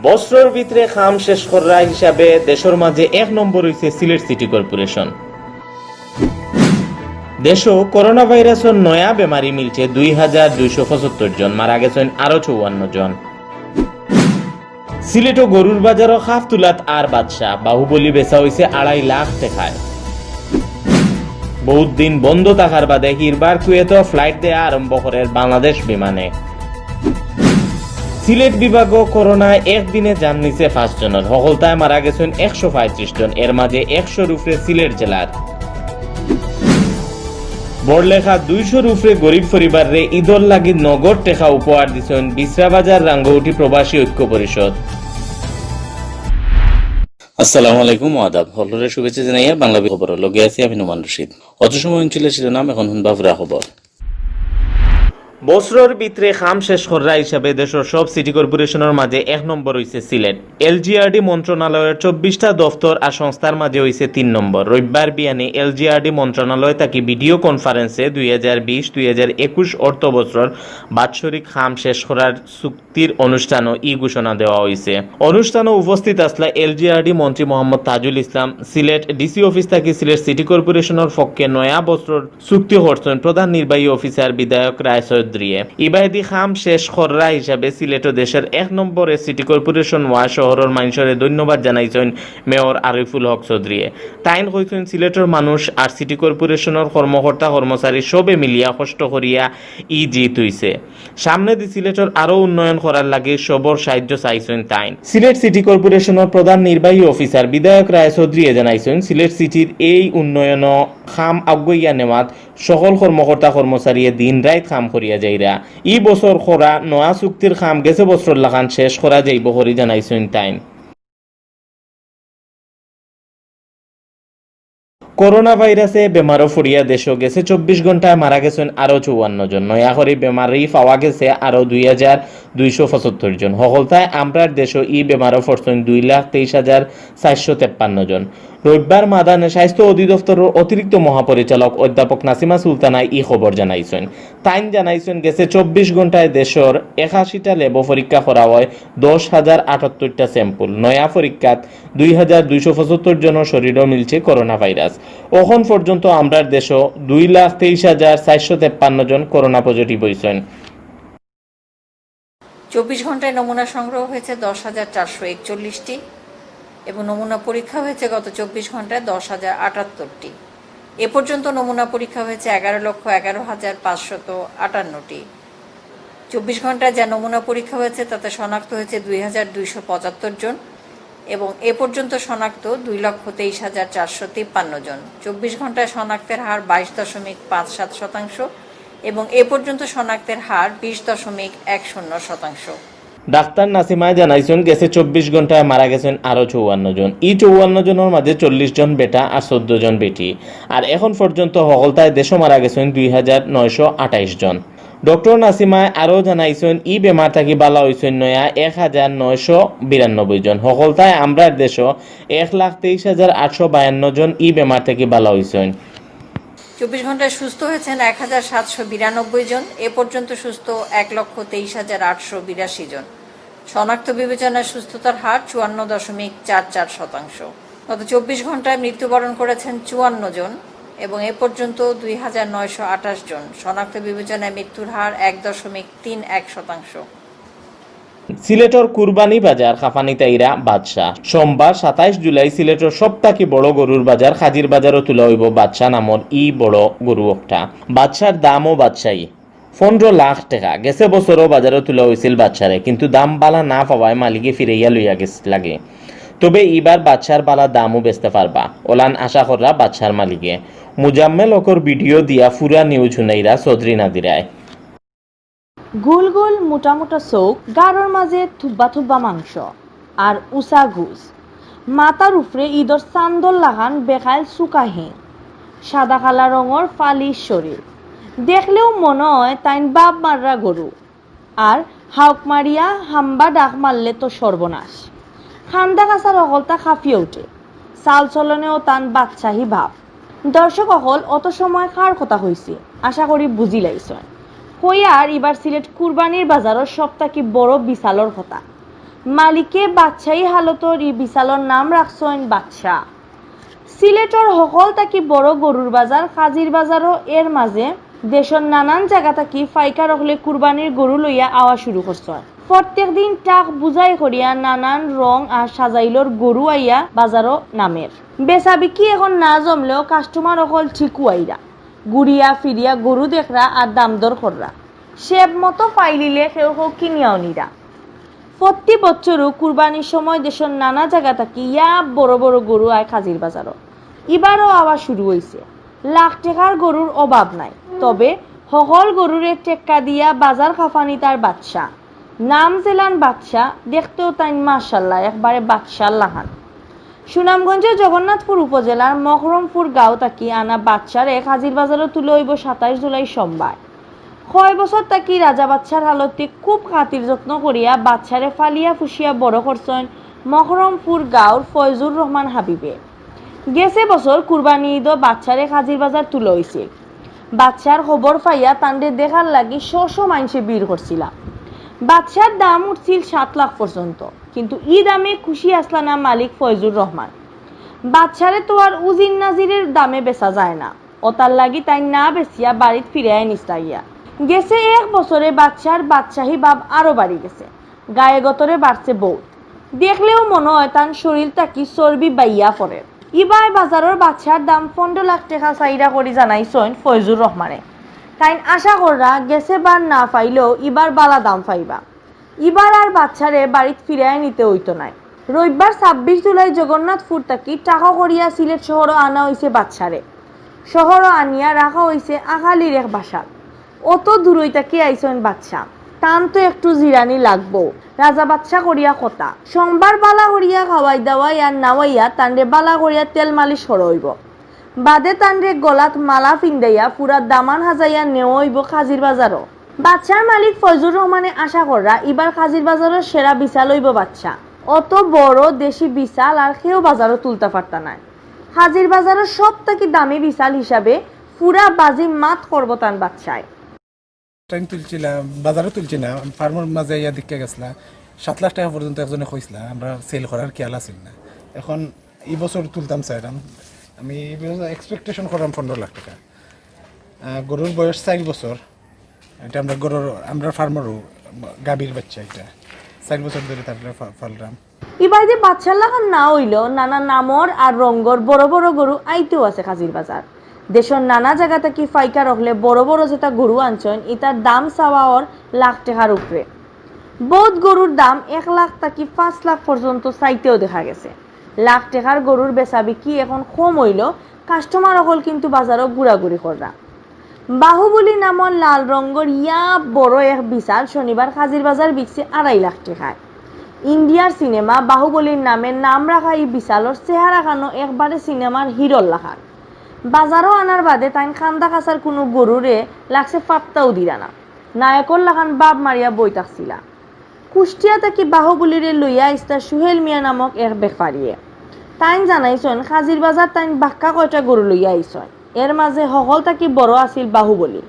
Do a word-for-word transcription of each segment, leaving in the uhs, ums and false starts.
বছরর ভিতরে কাম শেষ কররা হিসাবে দেশর মাঝে এক নম্বর অইছে সিলেট সিটি কর্পোরেশন। দেশো করোনা ভাইরাসর নয়া বেমারি মিলছে দুই হাজার দুইশো পঁচাত্তর জন, মারা গেছেন আরো চৌয়ান্ন জন। সিলেটো গরুর বাজারো খাপ তুলাত আর বাদশা, বাহুবলী বেচা অইছে আড়াই লাখ টেকায়। বহুত দিন বন্ধ থাকার বাদে হিরবার কুয়েতো ফ্লাইট দেয়া আরম্ভ করের বাংলাদেশ বিমানে। সিলেট বিভাগো করোনায় একদিনে জান নিছে পাঁচ জনর, হকলতায় মারা গেছেন একশো পঁয়ত্রিশ জন, এর মাঝে একশোর উপরে সিলেট জেলার। বড়লেখা দুইশোর উপরে গরিব পরিবাররে ঈদর লাগি নগদ টেকা উপহার দিছেন বিছরাবাজার রাঙ্গৌটি প্রবাসী ঐক্য পরিষদ। আসসালামু আলাইকুম, আদাব। হকলরে শুভেচ্ছা জানাইয়া বাংলা খবর লগে আছি আমি নোমান রশিদ। অত সময় ছিল শিরোনাম, এখন হুনবা পুরা খবর। বছরর ভিতরে কাম শেষ কররা হিসাবে দেশর সব সিটি কর্পোরেশনর মাঝে এক নম্বর অইছে সিলেট। এলজিআরডি মন্ত্রণালয়র চব্বিশটা দপ্তর আর সংস্থার মাঝে অইছে তিন নম্বর। রবিবার বিয়ানে এলজিআরডি মন্ত্রণালয় থাকি ভিডিও কনফারেন্সে দুই হাজার বিশ দুই হাজার একুশ অর্থ বছরর বাৎসরিক কাম শেষ করার চুক্তির অনুষ্ঠানো ই ঘোষণা দেওয়া অইছে। অনুষ্ঠানো উপস্থিত আছলা এলজিআরডি মন্ত্রী মোহাম্মদ তাজুল ইসলাম, সিলেট ডিসি অফিস থাকি সিলেট সিটি কর্পোরেশনর পক্ষে নয়া বছরর চুক্তি করছেন প্রধান নির্বাহী অফিসার বিধায়ক রায় চৌধুরীয়ে। ইবায়দি কাম শেষ কররা হিসাবে সিলেটো দেশর এক নম্বরে সিটি কর্পোরেশন ওয়া শহরর মানষরে ধন্যবাদ জানাইছেন মেয়র আরিফুল হক চৌধুরীয়ে। তাইন কইছেন সিলেটর মানুষ আর সিটি কর্পোরেশনর কর্মকর্তা কর্মচারী সবে মিলিয়া কষ্ট করিয়া ই জিত অইছে। সামনেদি সিলেটর আরো উন্নয়ন করার লাগি সবর সাহায্য চাইছেন তাইন। সিলেট সিটি কর্পোরেশনর প্রধান নির্বাহী অফিসার বিধায়ক রায় চৌধুরীয়ে জানাইছেন সিলেট সিটির এই উন্নয়ন কাম আগুয়াইয়া নেওয়াত সকল কর্মকর্তা কর্মচারীয়ে দিন রাইত কাম করিয়া যাইরা। ই বছর করা নয়া চুক্তির কাম গেছে বছরর লাখান শেষ করা যাইব করি জানাইছেন তাইন। করোনা ভাইরাসে বেমারো পড়িয়া দেশো গেছে চব্বিশ ঘন্টায় মারা গেছেন আরো চৌয়ান্ন জন। নয়া করি বেমারি পাওয়া গেছে আরো দুই হাজার দুইশো পঁচাত্তর জন। হকলতায় আমরার দেশো ই বেমারো পড়ছেন দুই লাখ তেইশ হাজার চারশো তেপ্পান্ন জন। রবিবার মাদানে স্বাস্থ্য অধিদপ্তরর অতিরিক্ত মহাপরিচালক অধ্যাপক নাসিমা সুলতানায় ই খবর জানাইছেন। তাইন জানাইছেন গেছে চব্বিশ ঘন্টায় দেশর একাশিটা ল্যাবো পরীক্ষা করা হয় দশ হাজার আটাত্তরটা স্যাম্পল। নয়া পরীক্ষাত দুই হাজার দুইশো পঁচাত্তর জনর শরীরো মিলছে করোনা ভাইরাস। অখন পর্যন্ত আমরার দেশো দুই লাখ তেইশ হাজার চারশো তেপ্পান্ন জন করোনা পজিটিভ অইছেন। চব্বিশ ঘন্টায় নমুনা সংগ্রহ হয়েছে দশ হাজার চারশো একচল্লিশটি এবং নমুনা পরীক্ষা হয়েছে গত চব্বিশ ঘন্টায় দশ হাজার আটাত্তরটি। এ পর্যন্ত নমুনা পরীক্ষা হয়েছে এগারো লক্ষ এগারো হাজার পাঁচশত আটান্নটি। চব্বিশ ঘন্টায় যা নমুনা পরীক্ষা হয়েছে তাতে শনাক্ত হয়েছে দুই হাজার দুইশো পঁচাত্তর জন এবং এ পর্যন্ত শনাক্ত দুই লক্ষ তেইশ হাজার চারশো তিপ্পান্ন জন। চব্বিশ ঘন্টায় শনাক্তের হার বাইশ দশমিক পাঁচ সাত শতাংশ এবং এ পর্যন্ত শনাক্তের হার বিশ দশমিক এক শূন্য শতাংশ। ডাক্তার নাসিমায় জানাইছেন গেছে চব্বিশ ঘন্টায় মারা গেছেন আরো চৌয়ান্ন জন। ই চৌয়ান্ন জনর মাঝে চল্লিশ জন বেটা আর চোদ্দ জন বেটি। আর এখন পর্যন্ত হকলতায় দেশো মারা গেছেন দুই হাজার নয়শো আটাইশ জন। ডক্টর নাসিমায় আরো জানাইছেন ই বেমার থাকি বালা অইছেন নয়া এক হাজার নয়শো বিরানব্বই জন। হকলতায় আমরার দেশো এক লাখ তেইশ হাজার আটশো বায়ান্ন জন ই বেমার থাকি বালা অইছেন। চব্বিশ ঘন্টায় সুস্থ হয়েছেন এক হাজার সাতশো বিরানব্বই জন। এ পর্যন্ত সুস্থ এক লক্ষ তেইশ হাজার আটশো বিরাশি জন। শনাক্ত বিবেচনায় সুস্থতার হার চুয়ান্ন দশমিক চার চার শতাংশ। গত চব্বিশ ঘন্টায় মৃত্যুবরণ করেছেন চুয়ান্ন জন এবং এ পর্যন্ত দুই হাজার নয়শো আটাশ জন। শনাক্ত বিবেচনায় মৃত্যুর হার এক দশমিক তিন এক শতাংশ। সিলেটর কুরবানি বাজার কাফানি তাইরা বাদশা। সোমবার সাতাইশ জুলাই সিলেটর সব থাকি বড় গরুর বাজার কাজির বাজারো তুলা অইব বাদশা নামর ই বড় গরু একটা। বাদশার দামও বাদশাই। পনেরো লাখ টেকা। গেছে বছরও বাজারো তুলা অইছিল বাদশারে, কিন্তু দাম বালা না পাওয়ায় মালিকে ফিরাইয়া লইয়া গেছে লাগে। তবে ইবার বাদশার বালা দামও বেচতে পারবা, ওলান আশা কররা বাদশার মালিকে। মুজাম্মেল হকর ভিডিও দিয়া পুরা নিউজ হুনাইরা চৌধুরী নাদিরায়। গুল গুল মুটা মুটা চউখ, গারর মাজে থুব্বা থুব্বা মাংস, আর উচা গুজ। মাথার উপরে ইদর চান্দর লাখান বেখাইল চুকা হিং। সাদা কালা রঙর ফালিশ শরীর। দেখলেউ মনো অয় তাইন বাপ মাররা গরু। আর হাউক মারিয়া হাম্বা ডাক মারলে তো সর্বনাশ। কান্দা কাছার হকলতা কাঁপিয়া উঠে। চাল চলনেও তান বাদশাহী ভাব। দর্শক অকল, অত সময় কার কথা কইছি? আশা করি বুঝিলাইছইন। কইয়ার ইবার সিলেট কুরবানির বাজারর সব থাকি বড় বিশালর কথা। মালিকে বাদশাহী হালতর ই বিশালর নাম রাখছইন বাদশা। সিলেটর হকল থাকি বড় গরুর বাজার কাজির বাজারও। এর মাঝে দেশর নানান জাগা থাকি পাইকার অকলে কুরবানির গরু লইয়া আওয়া শুরু করছইন। প্রত্যেক দিন ট্রাক বুঝাই করিয়া নানান রং আর সাজাইলর গরু আইয়া বাজারও নামের। বেচা বিক্রি এখন না জমলেও কাস্টমার অকল ঠিকউ আইরা, ঘুরিয়া ফিরিয়া গরু দেখরা আর দাম দর কররা। সেব মতো পাইলিলে কেউ কেউ কিনিয়াও নিরা। প্রতি বছরও কুরবানির সময় দেশর নানা জাগা থাকি ইয়া বড় বড় গরু আয় কাজির বাজারও। ইবারও আওয়া শুরু অইছে। লাখ টেকার গরুর অভাব নাই, তবে হকল গরুরে টেক্কা দিয়া বাজার কাফানি তার বাদশা। নাম যেলান বাদশা, দেখতেও তাইন মাশাল্লাহ একবারে বাদশার লাখান। সুনামগঞ্জের জগন্নাথপুর উপজেলার মকরমপুর গাঁও থাকি আনা বাদশারে কাজির বাজারও তুলা অইবো সাতাইশ জুলাই সোমবার। কয় বছর থাকি রাজা বাদশার হালতে খুব খাতির যত্ন করিয়া বাদশারে ফালিয়া ফুসিয়া বড় করছইন মকরমপুর গাঁওর ফয়জুর রহমান হাবিবে। গেছে বছর কুরবানি ঈদও বাদশারে কাজির বাজার তুলা অইছিল। বাদশার খবর পাইয়া তানরে দেখার লাগি শ শ মাইনষে ভিড় করছিলা। বাদশার দাম উঠছিল সাত লাখ পর্যন্ত, কিন্তু ই দামে খুশি আছলা না মালিক ফয়জুর রহমান। বাদশারে তো আর উজির নাজিরের দামে বেচা যায় না, অতার লাগি তাইন না বেচিয়া বাড়িত ফিরাইয়া নিছলা গিয়া। গেছে এক বছরে বাদশার বাদশাহী ভাব আরো বাড়ি গেছে, গায়ে গতরে বাড়ছে বউত। দেখলেও মনো অয় তান শরীল থাকি চর্বি বাইয়া পড়ের। ইবায় বাজারর বাদশার দাম পনরো লাখ টেকা চাইরা করি জানাইছইন ফয়জুর রহমানে। তাইন আশা কররা গেছে বার না পাইলেও ইবার বালা দাম পাইবা। ইবার আর বাদশারে বাড়িত ফিরাইয়া নিতে অইতো নায়। রবিবার ছাব্বিশ জুলাই জগন্নাথপুর থাকি ট্রাকো করিয়া সিলেট শহরও আনা অইছে বাদশারে। শহরও আনিয়া রাখা অইছে আখালির এক বাসাত। অত দূরই থাকি আইছইন বাদশা, তান তো একটু জিরানি লাগবো। রাজা বাদশা করিয়া কথা। সোমবার বালা করিয়া খাওয়াই দাওয়াই আর নাওয়াইয়া তানরে বালা করিয়া তেল মালিশ করা অইবো। বাদে তানরে গলাত মালা ফিন্দাইয়া পুরা দামান হাজাইয়া নেওয়া অইবো কাজির বাজারও। বাদশার মালিক ফয়জুর রহমানে আশা কররা ইবার কাজির বাজারর সেরা বিশাল অইবো বাদশা। অত বড় দেশি বিশাল আর কেউ বাজারও তুলতা পারতা নায়। কাজির বাজারর সব থাকি দামি বিশাল হিসাবে পুরা বাজি মাত করবো তান বাদশায়। টাইম তুলছিলাম, বাজারও তুলছি না, ফার্মর মাঝে ইয়া দিকে গেছলা, সাত লাখ টাকা পর্যন্ত একজনে কইছলা, আমরা সেল করার খেয়াল আছিল না। এখন এই বছর তুলতাম চাইলাম, আমি এক্সপেকটেশন করলাম পনেরো লাখ টাকা। আহ, গরুর বয়স চার বছর। এটা আমরা গরুর, আমরা ফার্মারও গাভীর বাচ্চা, এটা চার বছর ধরে তারপরে ফা- পাললাম। ইবায়দি বাদশার লাখান না অইলেও নানা নামর আর রঙ্গর বড় বড় গরু আইতেও আছে কাজির বাজার। দেশর নানা জাগা থাকি পাইকার অকলে বড় বড় যেটা গরু আনছইন, ইতার দাম চাওয়া অর লাখ টেকার উপরে। বউত গরুর দাম এক লাখ থাকি পাঁচ লাখ পর্যন্ত চাইতেও দেখা গেছে। লাখ টেকার গরুর বেচা বিক্রি এখন কম অইলেও কাস্টমার অকল কিন্তু বাজারও ঘুরাঘুরি কররা। বাহুবলী নামর লাল রঙ্গর ইয়া বড় এক বিশাল শনিবার কাজির বাজার বিকছে আড়াই লাখ টেকায়। ইন্ডিয়ার সিনেমা বাহুবলীর নামে নাম রাখা ই বিশালর চেহারা খানো একবারে সিনেমার হিরোর লাখান। বাজারও আনার বাদে তাইন কান্দা কাছার কুনু গরুরে লাগছে পাত্তাও দিরা না। নায়কর লাখান বাপ মারিয়া বই থাকছিলা। কুষ্টিয়া থাকি বাহুবলীরে লইয়া আইছলা সুহেল মিয়া নামক এক বেপারীয়ে। তাইন জানাইছইন কাজির বাজার তাইন বাক্কা কয়টা গরু লইয়া আইছইন। এর মাঝে হকল থাকি বড় আছিল বাহুবলী।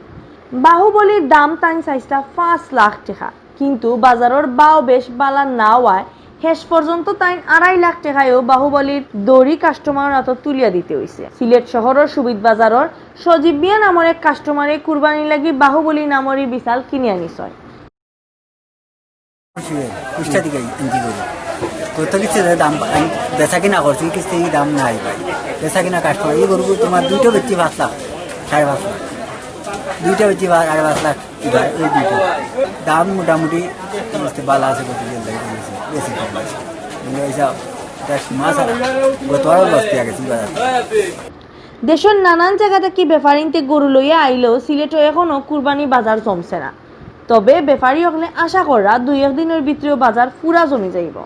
বাহুবলীর দাম তাইন চাইছলা পাঁচ লাখ টেকা, কিন্তু বাজারর বাও বেশ বালা না অওয়ায় শেষ পর্যন্ত তাইন আড়াই লাখ টেকায়ও বাহুবলীর দড়ি কাস্টমারর আতো তুলিয়া দিতে অইছে। সিলেট শহরর সুবিদ বাজারর সজীব মিয়া নামর এক কাস্টমারে কুরবানির লাগি বাহুবলী নামর ই বিশাল কিনিয়া নিছইন। কুষ্টিয়া দিকে ইঞ্জি গরু। কত কিছু দাম, আমি বেচা কিনা করছি, কিছু এই দাম নাই ভাই। বেচা কিনা কাস্টমার, এই গরু তোমার দুইটা বেচছি পাঁচ লাখ, সাড়ে পাঁচ লাখ। দুইটা বেচছি পা- সাড়ে পাঁচ লাখ, ভাই, ওই দুইটা। দাম মোটামুটি বুঝতে ভালো আছে, কত দিয়ে লাগে, বেশি কম আছে। মানে এই সব, এটা মাছ আর গত আরো লস দিয়ে গেছি বাজার। দেশর নানান জাগা থাকি বেপারীন্তে গরু লইয়া আইলেও সিলেটো এখনো কুরবানি বাজার জমছে না। তবে বেপারী অকলে আশা কররা দুই এক দিনর ভিতরেও বাজার পুরা জমি যাইবো।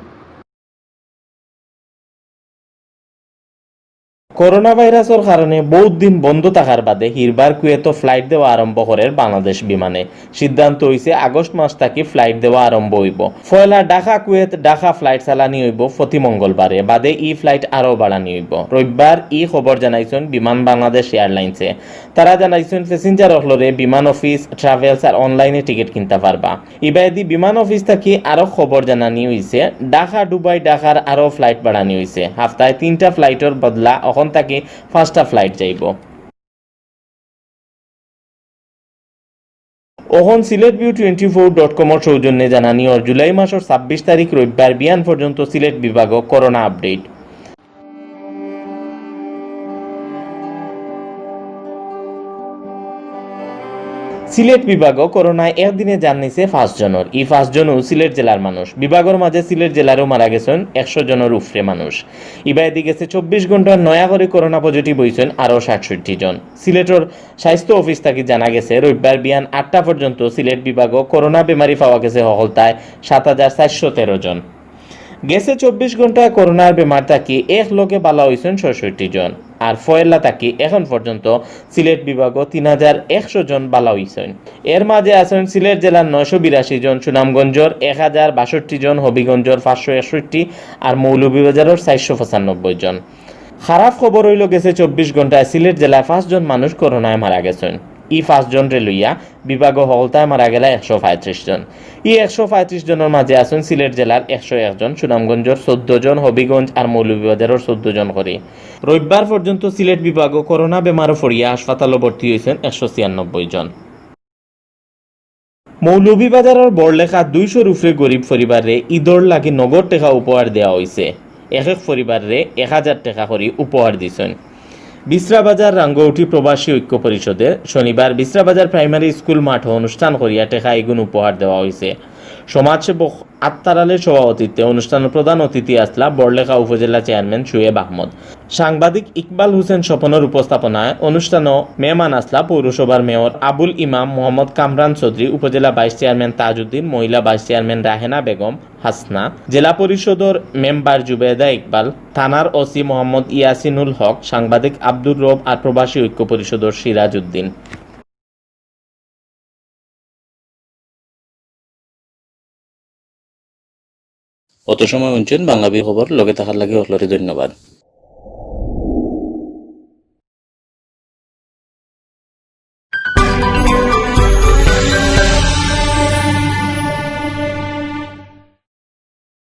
করোনা ভাইরাসর কারণে বউত দিন বন্ধ থাকার বাদে হিরবার কুয়েতো ফ্লাইট দেওয়া আরম্ভ করের বাংলাদেশ বিমানে। সিদ্ধান্ত অইছে আগস্ট মাস থাকি ফ্লাইট দেওয়া আরম্ভ অইবো। পয়লা ঢাকা কুয়েত ঢাকা ফ্লাইট চালানি অইবো প্রতি মঙ্গলবারে, বাদে ই ফ্লাইট আরও বাড়ানি অইবো। রবিবার ই খবর জানাইছইন বিমান বাংলাদেশ এয়ারলাইন্সে। তারা জানাইছইন প্যাসেঞ্জার অকলরে বিমান অফিস, ট্রাভেলস আর অনলাইনে টিকিট কিনতা পারবা। ইবায়দি বিমান অফিস থাকি আরও খবর জানানি অইছে, ঢাকা দুবাই ঢাকার আরও ফ্লাইট বাড়ানি অইছে। হাপ্তায় তিনটা ফ্লাইটর বদলা অখন থাকি পাঁচটা ফ্লাইট যাইবো। অখন Sylhet view twenty four dot কমর সৌজন্যে জানানি অর জুলাই মাসর ছাব্বিশ তারিখ রবিবার বিয়ান পর্যন্ত সিলেট বিভাগো করোনা আপডেট। সিলেট বিভাগো করোনায় একদিনে জান নিছে পাঁচ জনর। ই পাঁচ জনও সিলেট জেলার মানুষ। বিভাগর মাঝে সিলেট জেলারও মারা গেছইন একশো জনর উপরে মানুষ। ইবায়দি গেছে চব্বিশ ঘন্টার নয়া করি করোনা পজিটিভ অইছইন আরও সাতষট্টি জন। সিলেটর স্বাস্থ্য অফিস থাকি জানা গেছে, রবিবার বিয়ান আটটা পর্যন্ত সিলেট বিভাগো করোনা বেমারি পাওয়া গেছে হকলতায় সাত হাজার চারশো তেরো জন। গেছে চব্বিশ ঘন্টায় করোনার বেমার থাকি এক লগে বালা অইছইন ছয়ষট্টি জন। আর পয়লা থাকি এখন পর্যন্ত সিলেট বিভাগো তিন হাজার একশো জন বালা অইছইন। এর মাঝে আছইন সিলেট জেলার নয়শো বিরাশি জন, সুনামগঞ্জর এক হাজার বাষট্টি জন, হবিগঞ্জর পাঁচশো একষট্টি আর মৌলভীবাজারর চারশো পঁচানব্বই জন। খারাপ খবর অইলো গেছে চব্বিশ ঘন্টায় সিলেট জেলায় পাঁচ জন মানুষ করোনায় মারা গেছইন। ই পাঁচ জনরে লইয়া বিভাগো হকলতায় মারা গেলা একশো পঁয়ত্রিশ জন। ই একশো পঁয়ত্রিশ জনর মাঝে আছইন সিলেট জেলার একশো এক জন, সুনামগঞ্জর চৌদ্দ জন, হবিগঞ্জ আর মৌলভীবাজারর চৌদ্দ জন করি। রবিবার পর্যন্ত সিলেট বিভাগো করোনা বেমারো পড়িয়া হাসপাতালো ভর্তি অইছইন একশো ছিয়ানব্বই জন। মৌলভীবাজারর বড়লেখা দুইশোর উপরে গরিব পরিবাররে ঈদর লাগি নগদ টেকা উপহার দেওয়া অইছে। এক এক পরিবাররে এক হাজার টেকা করি উপহার দিছইন। বিছরাবাজার রাঙ্গৌটি প্রবাসী ঐক্য পরিষদে শনিবার বিছরাবাজার প্রাইমারি স্কুল মাঠো অনুষ্ঠান করিয়া টেকা এগুন উপহার দেওয়া অইছে। সমাজসেবক আত্মার আলীর সভাপতিত্বে অনুষ্ঠানো প্রধান অতিথি আছলা বড়লেখা উপজেলা চেয়ারম্যান শুয়েব আহমদ। সাংবাদিক ইকবাল হোসেন স্বপনর উপস্থাপনায় অনুষ্ঠানো মেহমান আছলা পৌরসভার মেয়র আবুল ইমাম মোহাম্মদ কামরান চৌধুরী, উপজেলা ভাইস চেয়ারম্যান তাজউদ্দিন, মহিলা ভাইস চেয়ারম্যান রাহেনা বেগম হাসনা, জেলা পরিষদর মেম্বার জুবেদা ইকবাল, থানার ওসি মোহাম্মদ ইয়াসিনুল হক, সাংবাদিক আব্দুর রব আর প্রবাসী ঐক্য পরিষদর সিরাজ উদ্দিন। অত সময় হুনছইন বাংলা বি খবর, লগে থাকার লাগি হকলরে ধন্যবাদ।